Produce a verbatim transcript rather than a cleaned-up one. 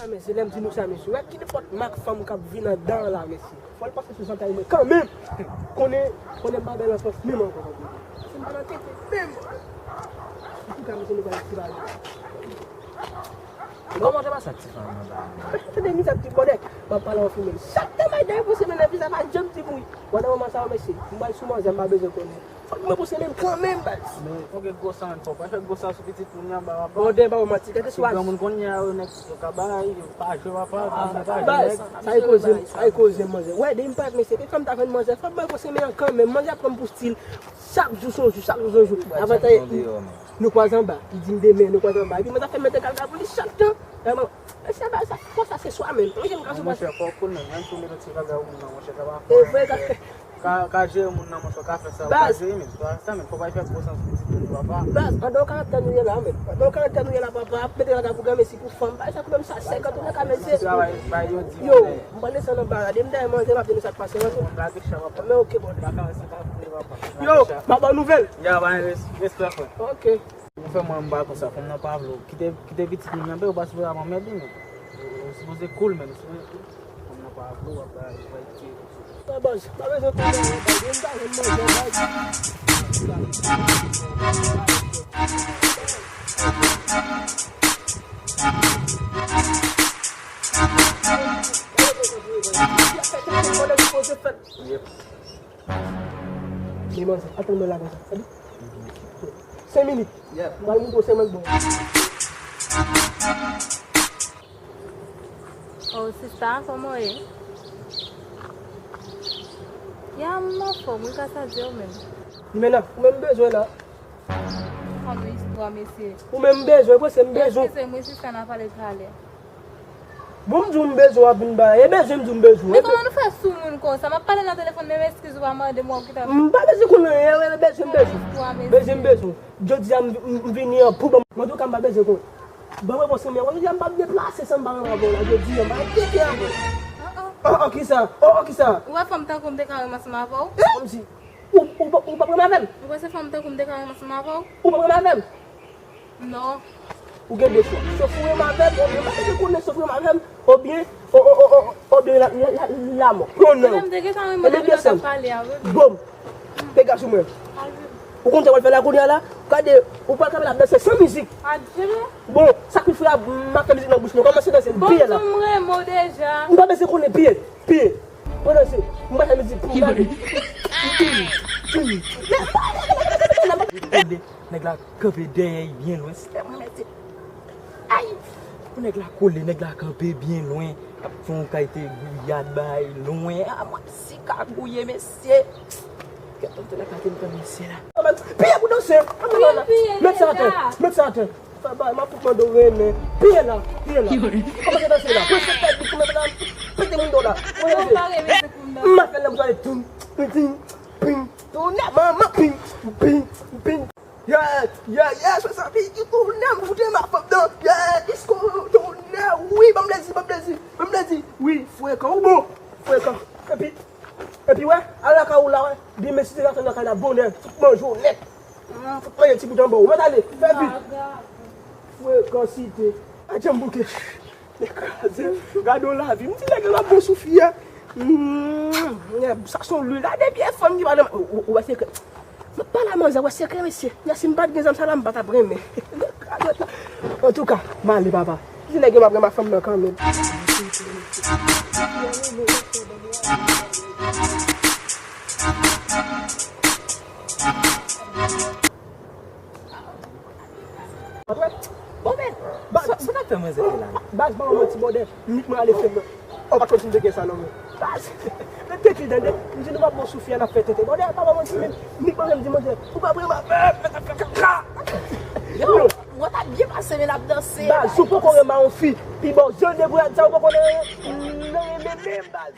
Mesye, lè m di nou sa, mesye, wè ki nenpòt mak fanm k ap vin anndan an la, mesye, fò l pase sou zantray mwen kanmenm. Konnen, konnen m pa bèl an sans menm ankò. Se m pa nan tete menm. Antouka, mesye, nou pral ti bagay. Kòman te pase ak ti fanm nan ba? Tande mizè ti bòdè. M ap pale an fou menm. Chak tan bay dèyè pou semen nan, visa pa janm di pou wi. Wè nan moman sa yo, mesye, m pral sou manzè, m pa bezwen konnen. Fòk mwen pou semen kanmenm, baz. Men fòk e gwo sa, men fòk pa fè gwo sa sou pitit moun nan ba papa. Bòdè, pa manti, kèlkeswa. Granmoun kounye a yo, nèg yo ka bay, yo pa jwe papa, yo pa jwe nèg. Sa e koze, sa e koze manzè. Wè, depi m parèt, mesye, kèk fanm ta jwenn manzè, fòk mwen pou semen an kanmenm. Manzè pran m pou stil. Chak jou se yon jou, chak jou se yon jou. Avantay nou kwaze anba, li di m demen, nou kwaze anba. Epi mwen ta fè mete kalga pou li chak tan. Vrèman, mesye, bagay sa, fò sa se swa menm. Mwen jen ka sou monchè, fò w konnen, menm si w mete ti kalga pou moun nan, monchè, sa pa fò. E vre, ka, ka, ka jere moun nan, monchè, w ka fè sa, w ka jere, men, sa, sa, men, fò w pa fè gwo sans pou ti moun, papa. Baz, pandan yon karantèn nou ye la, men. Pandan yon karantèn nou ye la, papa, ap mete kalga pou granmesi, pou fanm, bagay sa, pou menm sa, senkant ou nan ka, mesye. Yo, m pral desann anba la, depi m dèyè manje, m ap di nou sa k pase, manje. Men oke, bòdè. Yo, m ap ba w nouvèl. Ya, ba, res-, respè, frè. Ok. Ou fè mwen m pa konsa, fanm nan pa vle w. Kite, kite pitit moun nan, ou pa sipoze ap anmède, men. Ou, ou sipoze cool, men. Ou sipoze cool. Fanm nan pa vle w, w ap bay, w ap bay ti. Sa baz, pa bezwen konnen, pa bezwen manje, baz. Yep. Men manzè, atann mwen la konsa. Tande? Senk minit. Yep. M pral montre w sèlman bon. Oh, sista, kòman w ye? Ya, m anfòm, wi, ka sa di w menm? Limena, ou menm m bezwen la. Kòm istwa, mesye. Ou menm m bezwen, prese m bezwen. Eskize m, wi, sista, n a pale talè. Bon, m di w m bezwen w ap vin ba, e bezwen m di w m bezwen. Men kòman nou fè sou moun konsa? M ap pale nan telefòn, menm eskiz ou pa mande m, w ap kite m. M pa bezwen konnen anyen, e bezwen m bezwen. Bezwen m bezwen. Jodi a m, m, m vini an pou ban m. Antouka m pa bezwen konnen. Ban m repons mwen, jodi a m p ap deplase san m pa renmen avè w la, jodi a m pa enkyete avè w. Oh, oh, kisa? Oh, oh, kisa? Ou wè fanm tankou m te ka renmen ansanm avè w? Kòmsi. Ou, ou, ou p ap renmen avè m? Ou panse fanm tankou m te ka renmen ansanm avè w? Ou p ap renmen avè m? Non. Ou gen de chwa. Swa w renmen avè m, oubyen m pa bezwen konnen swa w renmen avè m, oubyen, o, o, o, o, oubyen la, la, la, lamò. Non, non. Ebyen, desann. Bòm. Dega sou mwen. Ou konn sa w al fè la kounye a la? Gade, ou pral kanpe la danse san mizik. Bon, sakrifye a, m ap fè mizik nan bouch nou. Kòmanse danse, piye la. M pa bezwen konnen, piye. Piye. Mwen danse, mwen fè mizik pou gade. Nèg la kanpe dèyè byen lwen. Ay! Pou nèg la kole, nèg la kanpe byen lwen. Ap fè yon kalite gouyad bay lwen. A mwen si ka gouye mesye. Kèt tonton la kate m pran mesye la. Piye pou danse. Met sa atè, met sa atè. Sa bay, m ap fout mande w renmen. Piye la, piye la. Kòmanse danse la. Pran se tèt bit koumen la. Pete moun do la. Kòmanse danse. M ap fè l nan bouch ale. Toum, ping, ping, ping. Tounè manman, ping, ping, ping. Yeah, yeah, yeah, se sa, ping, tounè, m foute ma fanm dan. Yeah, disko, tounè, wi, ban m plezi, ban m plezi, ban m plezi. Wi, frekan, ou bon, frekan. Epi, epi, wè, al lakay ou la, wè. Demen, si se gason nan kay la, bonè, fout manje w nèt. Mm, fout manje ti bout anba w. Mèt ale, fè vit. Frekansite. A janm bouke. Ekraze. Gade yon lavi. M di nèg la bon sou fi a. Mm, sa se yon lwil. Gade byen fanm ki pa nan, ou, ou, ou wè sekrè. M ap pale a manzè, wè sekrè, mesye. Yè si m pa t gen zam sa la, m pa t ap renmen. Antouka, m ale, papa. Di nèg yo m ap renmen fanm nan kanmenm. Bon, men, sa, sa n ap fè manzè la? Baz, ban mwen manti, bòdè. Nik mwen ale fè mwen. Ou pa konn si m te gen sa nan mwen. Baz, men tèt li tande. M di nou pa bon sou fi a, n ap fè tenten. Bòdè, pa ban manti, men. Nik mwen menm di manzè, ou pa renmen avè m, men t ap fè kaka. Yo, mwen t ap byen pase, men n ap danse. Baz, si w poko renmen yon fi, pi bon, jan de bouyad sa, ou poko nan renmen menm, baz.